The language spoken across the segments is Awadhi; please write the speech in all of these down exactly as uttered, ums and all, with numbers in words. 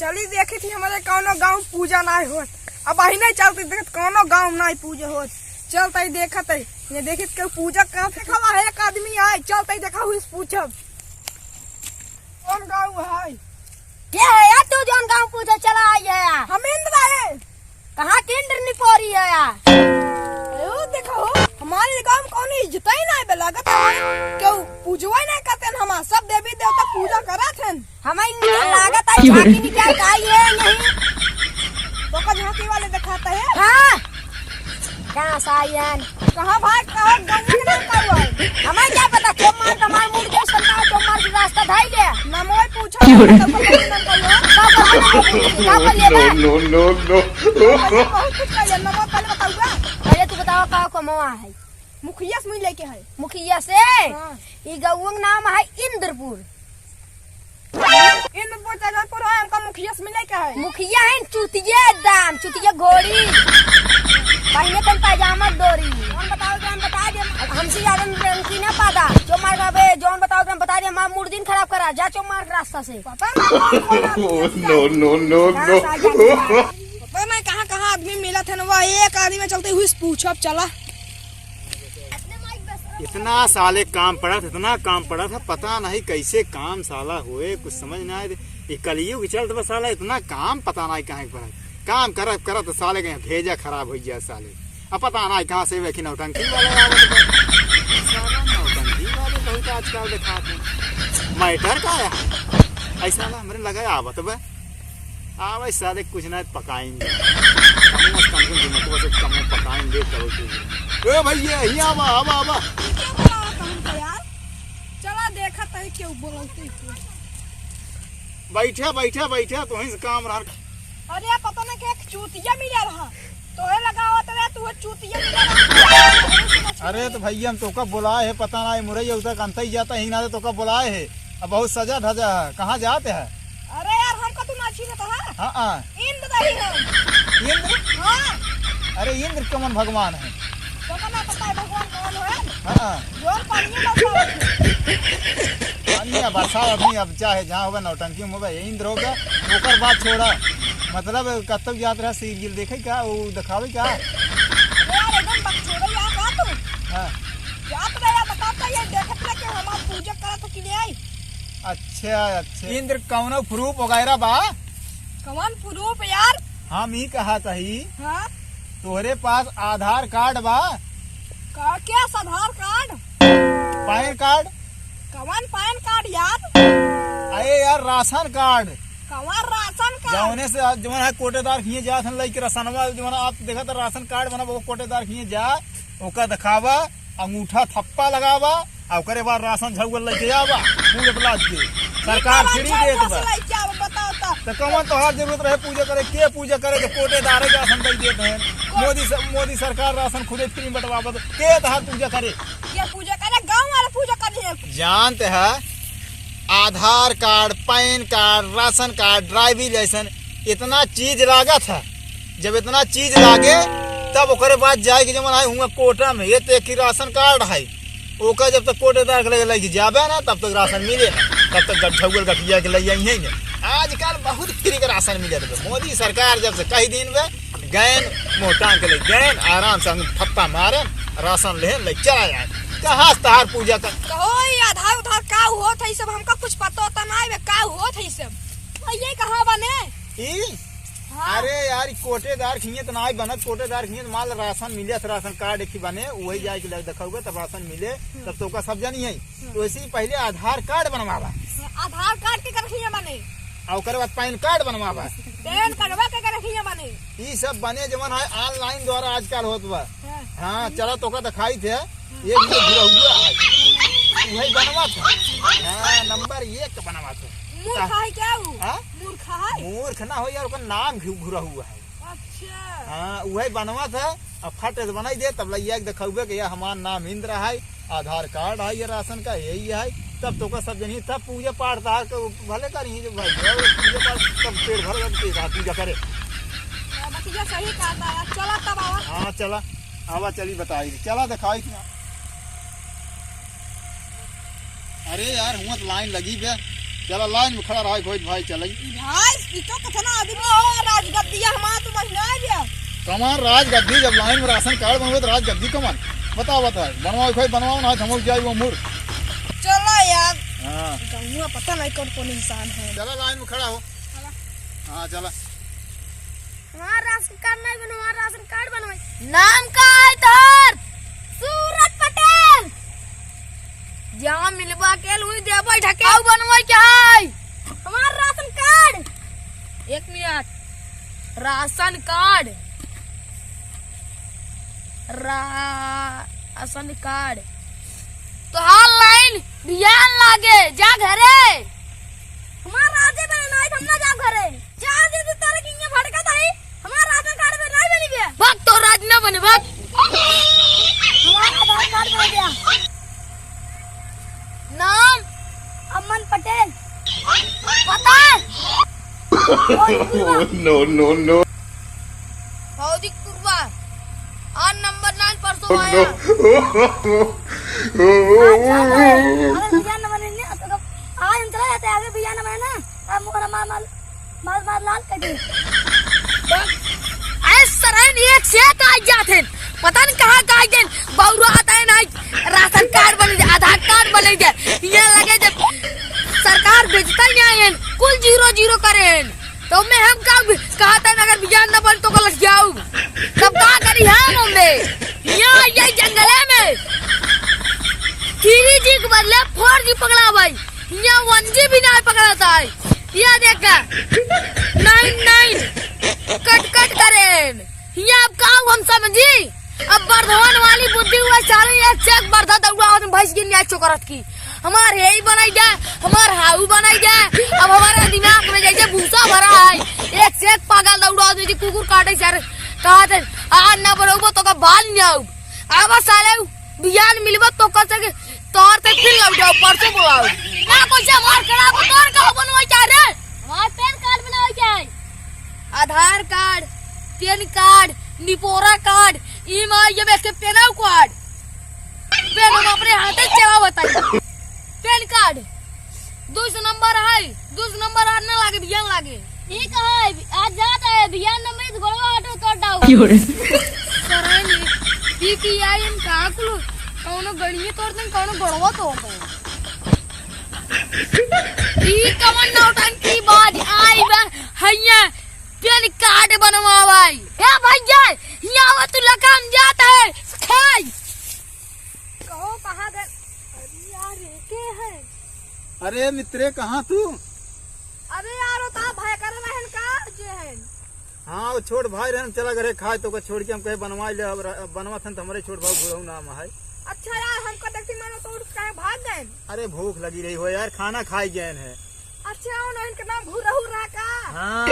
चली देखी थी हमरे कौनो गाँव पूजा नाहीं होत। अब अही नहीं चलती देखत कौनो गाँव नाहीं पूजा होत। चलत ही देखत ही, ये देखी केहू पूजा करत है, खवा है एक आदमी आए। चलत ही देखा हुई पूछब कौन गाँव है। के है यार तू जौन गाँव पूछे चला आई है यार? हम इंद्र है। कहाँ के इंद्र निपोरी है यार? अयो देखो हो, हमारे गाँव में कौनो इज्जत ही नाहीं बे, लागत है केहू पूजवा ही नाहीं करते हैं। हमार सब देवी देवता पूजा करत हैं। हमें इनके लागत है झांकी निकाल के आई है नहीं। तो का झांकी वाले दिखाता है? हाँ। कहाँ से आई है? कहाँ भाई, कहाँ गाँव के नाम का हुआ है? हमें क्या पता, चोमार का मार मुड़ के संता, चोमार की रास्ता धाई ले। नमो पूछा, क्यों रे? का बोले बे? No, no, no, no। बहुत कुछ कर लिया, नमो पहले बताऊंगा। पहले तू बताओ का कमवा है? मुखिया से मिले के है। मुखिया से? हाँ। ई गौवा के नाम है इंद्रपुर। इंद्रपुर चैनपुर है, हमका मुखिया से मिले के है। मुखिया है चुतिया दाम, चुतिया घोड़ी। पहने तन पैजामा डोरी। कौन बताओ, कौन बता दे। अब हमसे ज्यादा रंगीना पादा। जो मार गावे, जौन बताओ, हम बता दे, हमार मूड दिन खराब करा। जा चो मार रास्ता से। पता ना कौन कौन आदमी ऐसी No, no, no, ना no। साजा के मार। पता नहीं कहाँ कहाँ आदमी मिलत है ना, वह एक आदमी में चलते हुए पूछो, अब चला। इतना साले काम पड़ा था, इतना काम पड़ा था, पता नहीं कैसे काम साला होए, कुछ समझ ना आए। ये कलयुग चलत बस साला, इतना काम पता नहीं कहाँ के पड़ा। काम करत करत साले के भेजा खराब हो गया साले। अब पता नहीं कहाँ से वे कि नौटंकी वाले आवत बा। साला नौटंकी वाले बहुत आजकल दिखाते हैं। Matter का है? ऐसा ना हमरे लगे आवत बा। आवे साले कुछ ना पकाइन दे। कम से कम दिमाग से कम पकाइन दे करो तू। ए भैया, हियाँ आवा, आवा, आवा। क्या बोला था हमको यार? चला देखा तई क्यों बोलते क्यों? बैठा, बैठा, बैठा, तोहीं से काम रहा। अरे पता ना के एक चूतिया मिला रहा। तोहे लगावत रहे, तू चूतिया मिला रहा। अरे तो भैया हम तोका बोलाए है, पता ना है मुरई उधर अंत ही जाता ही ना, तो तोका बोलाए है। अब बहुत सजा धजा है, कहाँ जाते हैं? अरे यार, हमको तू ना छीनत है। हाँ, हाँ। इंद्र रही हम। इंद्र? हाँ। अरे इंद्र कौन भगवान है? पता ना पता है भगवान कौन है। हाँ। जोर पानी में बरसावत है। पानी में बरसावत नहीं, अब चाहे जहाँ होगा नौटंकी में होगा, ये इंद्र होगा। ओकर बात छोड़ा, मतलब कब तक जात रहा सीरियल देखे का, वो दिखावे का? अरे यार, एकदम बकचोदा यार, का तू? हाँ। जात रहा यार, बताता ये देखत रहे कि हमार पूजा करत हो कि नहीं आई। अच्छा, अच्छा। इंद्र कौनो proof वगैरह बा? कौन proof यार? हम ही कहा तही। हाँ? तोहरे पास आधार कार्ड बा? का, क्या आधार कार्ड? PAN card? कौन पैन कार्ड यार? अरे यार, राशन कार्ड। कौन राशन कार्ड? जौने से आज जौन है कोटेदार खिए जात हन लइके राशनवा, जौन आप देखत राशन कार्ड बना, वो कोटेदार खिए जा, ओका दिखावा। अंगूठा थप्पा लगावा, आ ओकरे बाद राशन झउआ लइके आवा, पूरे ब्लाउज के। सरकार ई कवन free देत बा। लइके आवा, बताओ तो। तो कवन तोहार जरूरत रहे पूजा करे? के पूजा करे? तो कोटेदारे के राशन दे देत हैं। मोदी स-, मोदी सरकार राशन खुदे free में बंटवावत। के तोहार पूजा करे? के पूजा करे? गाँव वाले पूजा करी है। जानते हैं, Aadhaar card, PAN card, ration card, driving licence, इतना चीज लागत है। जब इतना चीज लागे, तब ओकरे बाद जाए के जवन है, हुआं कोटा में, ये तो एक ही राशन कार्ड है। ओका जब तक कोटेदार के लगे लगे जाबे ना, तब तक राशन मिले ना, तब तक गठौल गठिया के लगे आई है। आजकल बहुत free के राशन मिले थे। मोदी सरकार जब से कही दिन में गैन मोटांग के लगे गैन आराम से हम थप्पा मारे, राशन ले, ले चला जाए। कहाँ से तहार पूजा कर? कहो, ये आधार उधार का होत है सब, हमका कुछ पता होता ना है, का होत है सब? ये कहाँ बने? ई? हाँ। अरे यार, ई कोटेदार खिए तो ना बनत, कोटेदार खिए तो माल राशन मिले, राशन कार्ड एक ही बने, वही जाए के लग देखा हुआ, तब राशन मिले, तब तो ओका सब जानी है। तो वैसे ही पहले आधार कार्ड बनवावा। आधार कार्ड के कर खिए बने? आ ओकर बाद पैन कार्ड बनवावा। पैन कार्डवा के कर खिए बने? ई सब बने जवन है online द्वारा आजकल होत बा। हाँ। हाँ, चला तोका दिखाई थे। ये भी घुरा हुआ है। वही बनवा था। हाँ, नंबर एक बनवा था। मूर्ख है क्या वो? हाँ? मूर्ख है? मूर्ख ना हो यार, ओकर नाम घु-, घुरा हुआ है। अच्छा। हाँ, वही बनवा था। अब फट से बनाई दे, तब लइया के देखउबे कि ये हमार नाम इंद्र है, आधार कार्ड है, ये राशन का यही है। तब तो का सब जनी, तब पूजा पाठ तार के भले करी जो भाई, और पूजा पाठ तब पेट भर के पूजा करे। हाँ, बतिया सही कहा था यार। चला तब आवा। हाँ, चला। आवा चली बताई, चला दिखाई। अरे यार, हुआं तो लाइन लगी बे। चला लाइन में खड़ा रहा, कोई भाई चला। ई भाई, ई तो कितना आदमी हो, राजगद्दी हमार तो महीना आ गया। कमान राजगद्दी, जब लाइन में राशन कार्ड बनवे तो राजगद्दी कमान। बताओ, बताओ, बनवाओ, कोई बनवाओ ना, हम जाई वो मुर। चला यार। हाँ। गहुआ पता नहीं कौन कौन इंसान है। चला लाइन में खड़ा हो। चला। हाँ, चला। हमार राशन कार्ड नहीं बने, हमार राशन कार्ड बनवाई। नाम का है तोर? सूरज पटेल। जहाँ मिलबा के लुई देबो ढकेल बनवाई के है। हमार राशन कार्ड। एक minute. Ration card. Ration card. तोहार लाइन बियान लागे, जा घरे। हमार राजे बने नाई, हम ना जाब घरे। जा दीदी, तोरे किंगे भड़कत हई, हमार राशन कार्ड में नाई बनी बे। भाग, तो राज ना बने, भाग। हमार आधार कार्ड बन गया। नाम? अमन पटेल। पता? No, no, no। भौजी कुरबा। और नंबर नाइन परसों आया। अच्छा, अगर, अगर भैया न बने ना, तो कब, आज हम चला जाते हैं, अगर भैया न बने ना, तब मुहर मार, मार, मार, मार लाल कर दे। अरे सरन एक से एक आ जात हैं, पता नहीं कहाँ का आ गए, बौरा आता है ना, राशन कार्ड बने दे, आधार कार्ड बने दे, ये लगे जब सरकार बेचता ही नहीं है, कुल जीरो जीरो करे हैं। तो मैं हम का कहता है, अगर बियान न बन तो गलत जाऊ, तब का करी हम हमें? यहाँ ये जंगले में थ्री जी के बदले फोर जी पकड़ा भाई, यहाँ वन जी भी नहीं पकड़ाता है। ये देखा, नाइन नाइन कट कट करे। हियाँ अब का हम समझी? अब बर्धवन वाली बुद्धि हुआ, साले एक से एक बर्धा दौड़ा और भैंस गिन लिया चोकरत की। हमार हे ही बनाई दे, हमार हाउ बनाई दे। अब हमारे दिमाग में जैसे भूसा भरा है, एक से एक पागल दौड़ा और जैसे कुकुर काटे सारे। कहा थे, "आज ना बनोगो तो का बाल नहीं आऊ।" अब साले बियान मिलबो तो कह सके, तोर ते फिर लौट जाओ, परसों बुलाओ। ना कोई से हमार करा को तोर का बनवाई चाह रे? हमार पैन कार्ड बनावे के है। आधार कार्ड, पैन कार्ड, निपोरा कार्ड, ई माँ ये बेच के पेनाऊ कार्ड। पेन हम अपने हाथे चलावत हई। पैन कार्ड, दो सौ नंबर है, दो सौ नंबर आने लागे, बियान लागे। ई कहा है, आज जात है, बियान नंबर तो गोड़वा हटो तोड़ डाऊ। क्यों रे? सराय ने, ई की आई इन का कुल, कौनो गड़िए तोड़ दें, कौनो गोड़वा तोड़ दें। ई कवन नौटंकी बाज आई बा, हैया, पैन कार्ड बनवावाई। ए भैया, हियाँ आवा तू लकाम जात है, खाई। कहो, कहाँ गए? अरे यार, ये के है? अरे मित्रे, कहाँ तू? अरे यार, वो ता भाई कर रहन का जे है? हाँ, वो छोट भाई रहन, चला घरे खाए, तो ओकर छोड़ के हम कहे बनवाई ले, अब र-, बनवा थन तो हमरे छोट भाई बुढ़ऊ नाम है। अच्छा यार, हमको देखती मानो तो उठ के भाग गए। अरे भूख लगी रही हो यार, खाना खाई गए हैं। अच्छा, वो ना इनका नाम भूरहू रहा का? हाँ।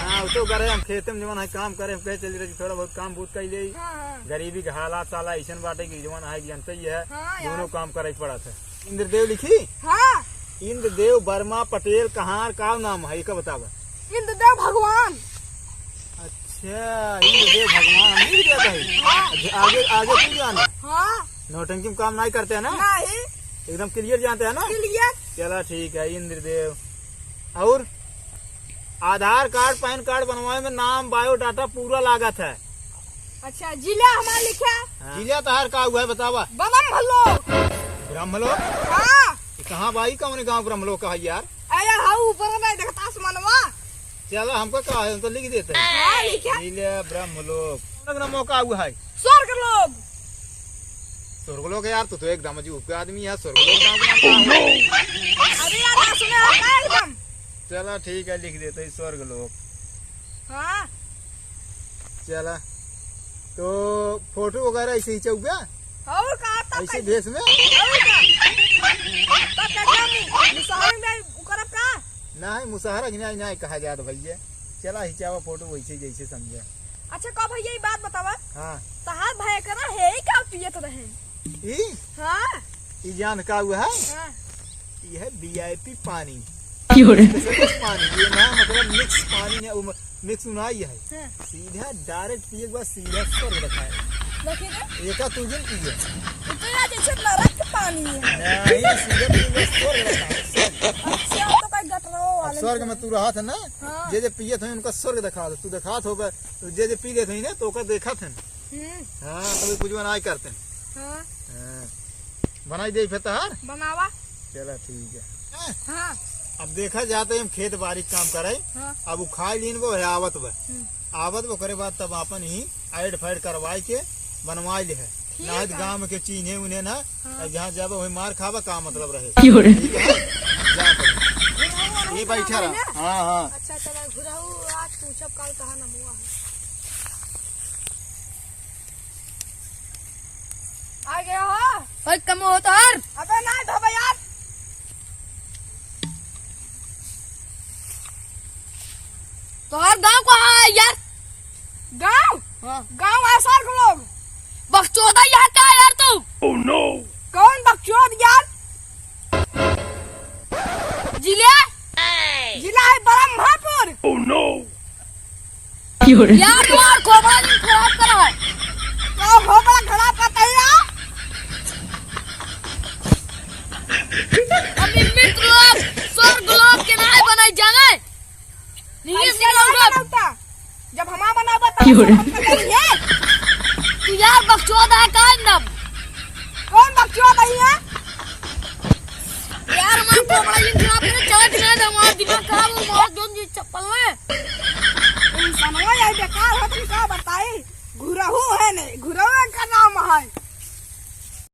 हाँ, वो तो करे हम खेते में जवन है काम करे, हम कहे चल रहे थोड़ा बहुत काम बूत कर ले। हाँ, हाँ। गरीबी के हालात साला ऐसन बाटे कि जवन है कि जनते ही है, हाँ यार। दोनों काम करे पड़त है। इंद्रदेव लिखी? हाँ। इंद्रदेव वर्मा पटेल कहाँ का नाम है, इका बतावा। इंद्रदेव भगवान। अच्छा, इंद्रदेव भगवान, हम लिख दिया भाई। हाँ। अच्छा, आगे, आगे तू जाना। हाँ। नौटंकी में काम नहीं करते हैं ना? नहीं। एकदम clear जानते हैं ना? Clear। चला ठीक है, इंद्रदेव। और आधार कार्ड, पैन कार्ड बनवाए में नाम, biodata पूरा लागत है। अच्छा, जिला हमार लिखा। हाँ। जिला तहार का हुआ है, बतावा। बदम भल्लो। ब्रह्मलोक? हाँ। ये कहाँ बा, ई कौन गाँव ब्रह्मलोक है यार? अरे, हाँ, ऊपर नहीं देखता आसमानवा। चला, हमको का है, हम तो लिख देते हैं। हाँ, लिखा। जिला ब्रह्मलोक। कौन मौका हुआ है? स्वर्ग लोक। स्वर्ग लोक यार, तू तो एकदम अजूब के आदमी है, स्वर्ग लोक नाम का है? अरे यार, ना सुने हो का एकदम? चला ठीक है, लिख देते हैं स्वर्ग लोक। हाँ। चला, तो फोटो वगैरह ऐसे ही चौबा? और का, तब ऐसे कैसे? भेष में? और का? तब कैसे हम मुसहर में उकरब का? नहीं, मुसहरा की नहीं, नहीं कहा जात भैया। चला, हिचावा फोटो वैसे जैसे समझे। अच्छा, का भैया, ई बात बतावा। हाँ। तहार भाई करा है ही का पियत रहे? ई? हाँ। ई जान का हुआ है? हाँ। ई है VIP पानी। क्यों रे? Special पानी, ये ना मतलब mix पानी है, वो mix उनाई है। हाँ। सीधा direct पिए के बाद सीधा स्वर्ग रखा है। देखी रे। एका तू जिन पिए। ई तो यार जैसे नरक के पानी है। नहीं, सीधे पी ले, स्वर्ग में, स्वर्ग। अच्छा, तो कहीं गटरो अब वाले स्वर्ग में तू रहत है ना, हाँ। जे जे पियत है उनका स्वर्ग देखात है, तू देखात होबे, तो जे जे पी लेत है ना, तो ओकर देखत है। हम्म। हाँ, अभी कुछ बनाई करते हैं। हाँ। हाँ। बनाई दे फिर तहार? बनावा। चला ठीक है। हाँ। अब देखा जात है हम खेत बारी के काम करे। हाँ। अब उ खाई लीन बो है आवत बा। हम्म। आवत बा करे बाद तब आपन ही ऐड फाइड करवाई के बनवाई ले है। ठीक ना है। गाँव में के चीन्हे उन्हें ना, हाँ। अब जहाँ जाबे वही मार खाबा का मतलब रहे। क्यों रे? ठीक है? जा तब। ये बैठा रहा। हाँ, हाँ। अच्छा, चला घुराऊ आज पूछब काल कहाँ नमुआ है। आ गया हो? भाई, कम हो तोहर। अबे ना धोबे यार। तोहर गाँव कहाँ है यार? गाँव? हाँ। गाँव है स्वर्ग लोग। बकचोदा यहाँ का है यार तू? Oh no! कौन बकचोद यार? जिला? जिला है ब्रह्मपुर। Oh no! यार, तुम्हार खोपड़ा नहीं खराब करा है। तो खोपड़ा खराब करता है यार। अभी मित्र लोग, स्वर्ग लोग के नाय बनाई जाने। नहीं, ऐसे नहीं नहीं होगा। बनाता। जब हमारा बनाबा तो क्यों रे? हम तो करेंगे। तू यार बकचोद है का एकदम? कौन बकचोद है ये? यार, हमार खोपड़ा नहीं खराब करे, चला दिमाग, हमार दिमाग खराब हो, मार जोन जी चप्पल में।